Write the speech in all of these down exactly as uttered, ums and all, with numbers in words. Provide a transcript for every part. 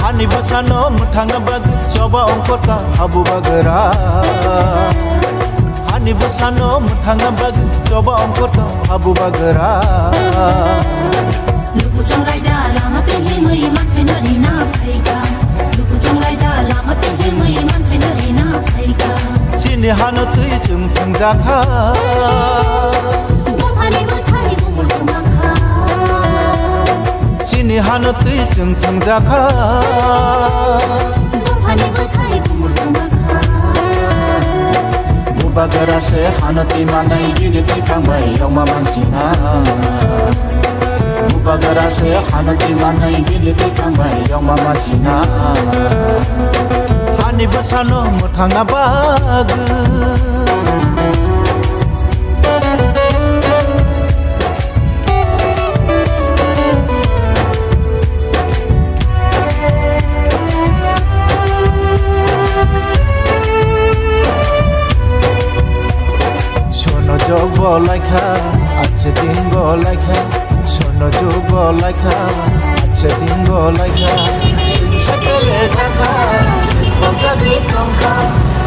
Hani bwsano mwthangna bagwi choba ongkota habu bagra. Hani bwsano mwthangna bagwi choba ongkota habu bagra. Luku chongraida lama tei himwi manthai no rina phaikha. Luku chongraida lama tei himwi manthai no rina phaikha. Chini hano twi chwng thwngjakha. Buphani bwthai bumul kwmakha. Chini hano twi chwng thwngjakha. Buphani bwthai bumul kwmakha. Bubagra se hano twi manai bini twi thangbai yongma mansina. Bubagra se hano twi manai bini twi thangbai yongma mansina. Hani bwsano mwthangna bagwi. Sono jogo laikha, ache dingo laikha. Sono jogo laikha, ache dingo laikha. Chwng satele jakha, chwng pokjagwi tongkha.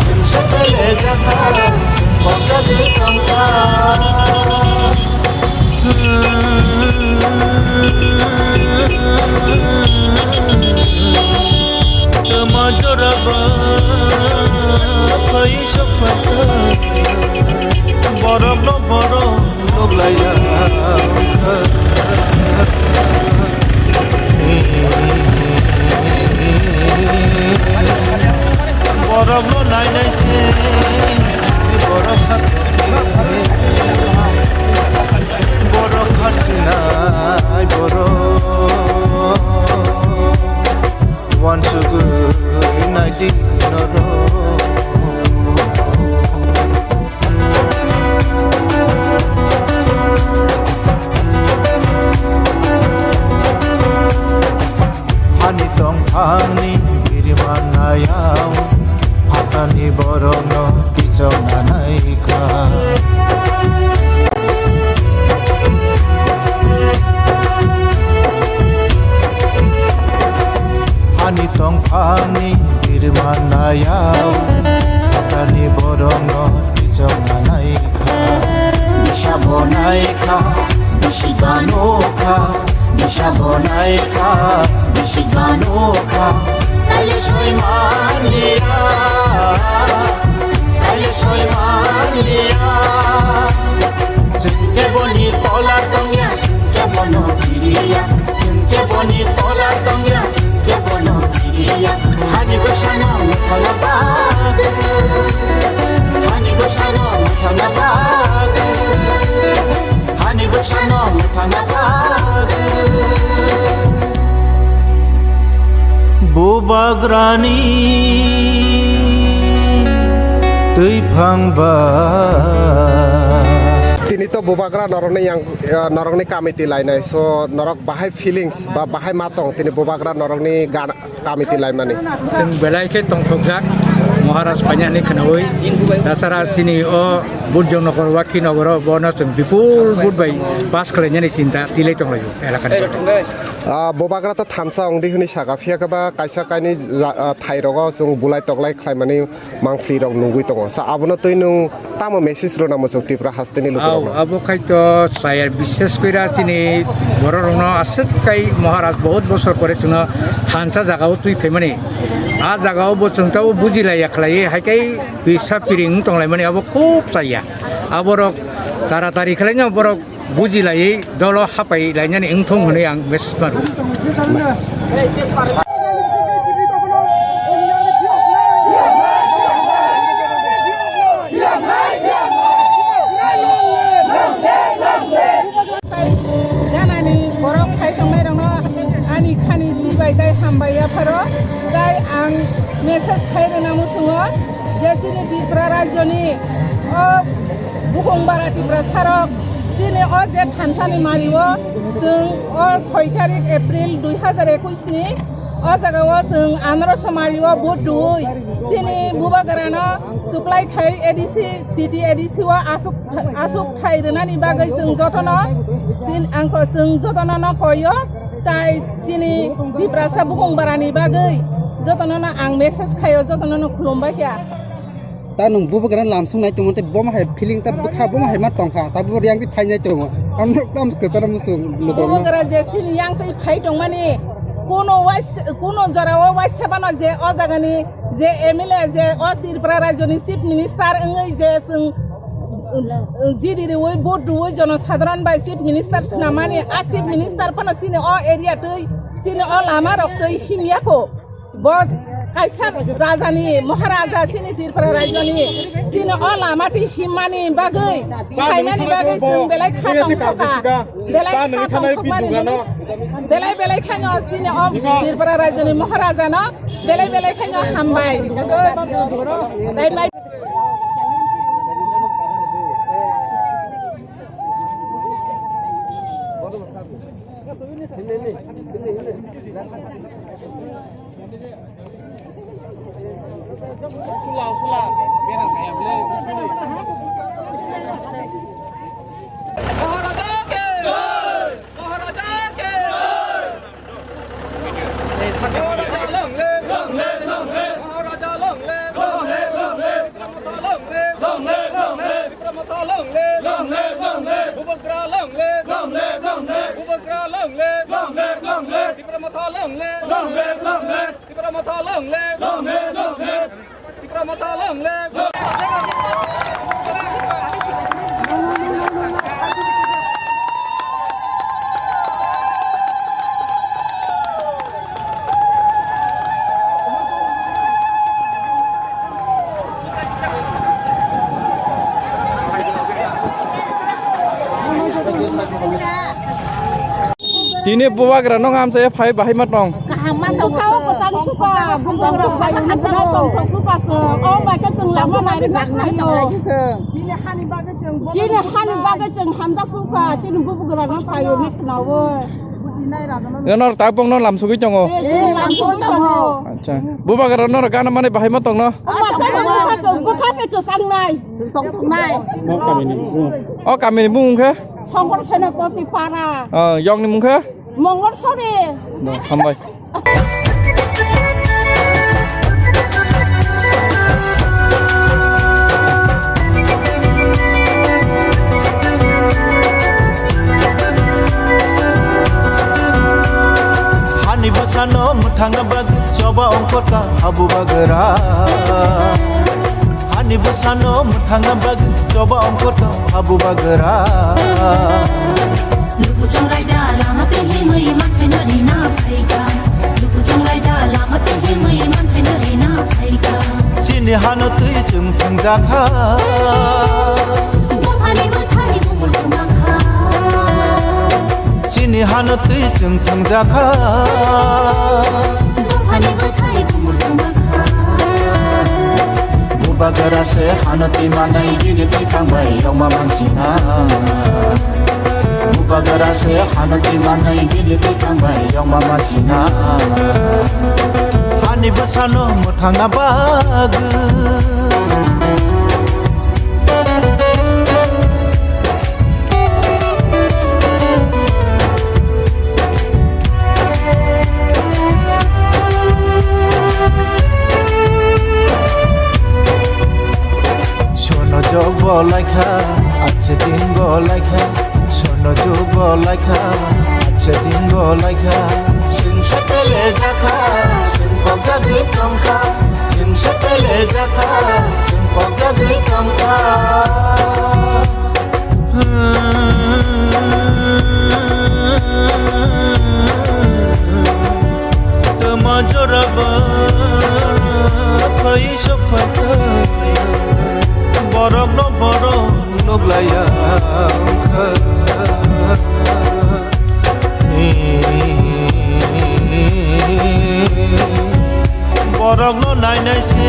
Chwng satele jakha, chwng pokjagwi tongkha. Tama joraba koi sokpata, borok no borok nuklaiya. Borok no nainai se, borok sakha. Borok kharchinai borok, uansugwi naidi norok. Hani tongthangni biriman nayao, hatani borokno kichok nanaikha. Hani tongthangni biriman nayao, hatani borokno kichok nanaikha. Bisa bo naikha, bisi banokha. Bisa bo naikha, bisi banokha. Kaile soi manliya, kaile soi manliya. Chwng khe boni tola tongya, chwng khe bono kiriya. Chwng khe boni tola tongya, chwng khe bono kiriya. Hani bwsano mwthangna bagwi, hani bwsano mwthangna bagwi. Hani bwsano mwthangna bagwi. Bubagrani twiphang ba. Tini to bubagra norokni yang, eh, norokni committee lainai. So norok bahai feelings ba bahai ma tong tini bubagra norokni gana. Committee laimani. Chwng belai khe tongthokjak, Maharaj painani khwnaui. Tasara chini o Burjong Nokor, Wakhi Nokoro, bono chwng bipul vote bai pass khlainani chinta tilai tonglaio elakani. Ah, bubagra to thansa wngdi hwnwi saka, phiya khe ba kaisa kainwi ja-, ah, thairogo chwng bulai toklai khlaimani mangpli rok nugwi tongo. So, abono twi nwng tamo message rwna muchung Tripura hasteni lukurokno? Au, abo khai to chaya, bishes koira chini borok rokno aswk kai Maharaj bahut bosor pore chwngno thansa jagao twi phaimani. A jagao bo chwng tabo bujilaiya khlaiwi hai kai twisa piring wng tonglaimani abo khub chaya. Aborok taratari khlaino borok bujilaiwi dolo hapai lainani wngthong hwnwi ang message mano. Chini Tripura rajyoni o Bukhongbara Tiprasarok chini o je thansani mario chwng o soi tarik April dui hajar ekwis ni o jaga o chwng anoroso mario vote rwui chini Bubagrano kwplai khai A D C, T T A D C o aswk, aswk khai rwnani bagwi chwng jotono chin-, angkho chwng jotono no koyo, tai chini Tiprasa Bukhongbarani bagwi jotono no ang message khaio, jotono no khulumbai kha. Ta nwng Bubagra lamsong nai tongo, tei bomo hai feeling ta bwkha, bomo hai ma tongkha, ta bo yang twi phai nai tongo. Ang nwk tam kwcharo muchung lukurokno. Bubagra je chini yang twi phai tongmani, kuno wais-, kuno jorao waisa bano je o jagani je M L A je o Tripura rajyoni Chief Minister wngwi je chwng, uh, jidi rwui vote rwui jono sadharan bai Chief Minister swnamani, a Chief Minister phano chini o area twi, chini o lama rok twi himya kho. Bo kaisa rajani, Maharaja chini Tripura rajyoni, chini o lama twi himmani bagwi, khaimani bagwi chwng belai kha tongthokha, belai kha tongthokmani, belai belai khaino chini o Tripura rajyoni Maharajano belai belai khaino hambai. Tei mai Maharaja long live! Long live, long live! Maharaja long live! Long live, long live! Tipra Motha long live! Long live, long live! Tipra Motha long live! Long live, long live! Bubagra long live! Long live, long live! Bubagra long live! Long live, long live! Tipra Motha long live! Long live, long live! Tipra Motha long live! Long live, long live! Tipra Motha long live! Tini Bubagra no ngamsa phai bahai ma tong. Kaham ma tong. Bwkhao kwchang suka, Bubagra phai hwnwi khna tongthok suka chwng. O bai khe chwng lama nai rwkha khaio. Chini hani bagwi chwng hamjak suka, chini Bubagra no phai hwnwi khnaui. Nor ta bokno lamsugwi tongo. Eh, chini lamsugwi tongo. Acha. Bubagra no gana mani bahai ma tong no. Bwkha se kwchang nai. O kamini bumung khe? Songkor Senapati Para. Ah, yokni mung khe? Mongol Sori. Bo, hambai. Hani bwsano mwthangna bagwi choba ongkota ha Bubagra. Hani bwsano mwthangna bagwi choba ongkota ha Bubagra. Luku chongraida lama tei himwi manthai no rina phaikha. Luku chongraida lama tei himwi manthai no rina phaikha. Chini hano twi chwng thwngjakha. Buphani bwthai bumul kwmakha. Chini hano twi chwng thwngjakha. Buphani bwthai bumul kwmakha. Bubagra se hano twi manai bini twi thangbai yokma mansina. Bubagra se hano twi manai bini twi thangbai yokma mansina. Hani bwsano mwthangna bagwi. Sono jog bo laikha, ache din bo laikha. Sono jog bo laikha, ache din bo laikha. Chwng sepele jakha, chwng kok jagwi tongkha. Chwng sepele jakha, chwng kok jagwi tongkha. Tama joraba phai sok phai borok no borok nuglaiya wngkha. Borok no nai nai se.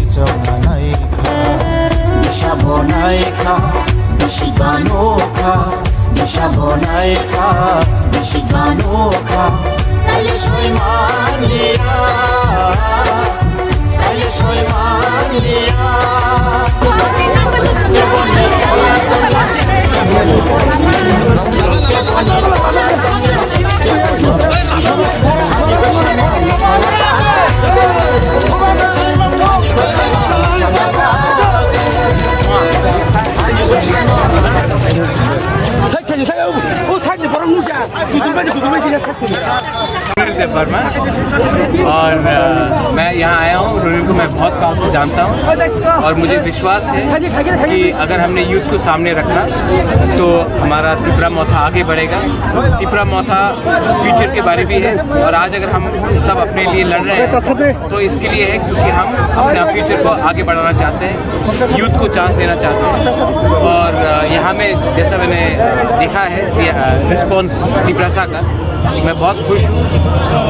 Chokna naikha, bisa bo naikha, bisi banokha, bisa bo naikha, bisi banokha. Kali soi manliya, kali soi manliya. Sunil देव वर्मा। और, अ, मैं यहाँ आया हूँ, रुनिल को मैं बहुत साल से जानता हूँ और मुझे विश्वास है कि अगर हमने यूथ को सामने रखा तो हमारा तिपरा मोथा आगे बढ़ेगा। तिपरा मोथा फ्यूचर के बारे भी है और आज अगर हम सब अपने लिए लड़ रहे हैं तो इसके लिए है, क्योंकि हम अपना फ्यूचर को आगे बढ़ाना चाहते हैं, यूथ को चांस देना चाहते हैं। और, अ, यहाँ में जैसा मैंने, अ, देखा है, रिस्पॉन्स तिपरासा का, मैं बहुत खुश हूँ।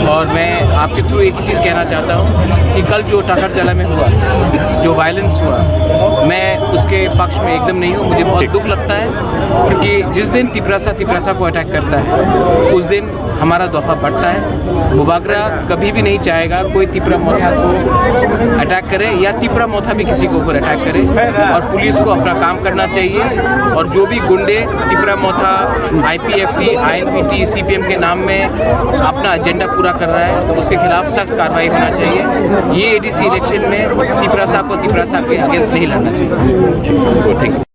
और मैं आपके थ्रू एक ही चीज़ कहना चाहता हूँ कि कल जो टाकरजला में हुआ, जो वायलेंस हुआ, मैं उसके पक्ष में एकदम नहीं हूँ। मुझे बहुत दुख लगता है, क्योंकि जिस दिन तिपरासा तिपरासा को अटैक करता है, उस दिन हमारा दफा बढ़ता है। बुबागरा कभी भी नहीं चाहेगा कोई तिपरा मोथा को अटैक करे या तिपरा मोथा भी किसी के ऊपर अटैक करे। और पुलिस को अपना काम करना चाहिए और जो भी गुंडे तिपरा मोथा, आईपीएफटी, आईएनपीटी, सीपीएम के नाम में अपना एजेंडा पूरा कर रहा है, तो उसके खिलाफ सख्त कार्रवाई होना चाहिए। ये एडीसी इलेक्शन में तिपरासा को तिपरासा के अगेंस्ट नहीं लड़ना चाहिए। ठीक है।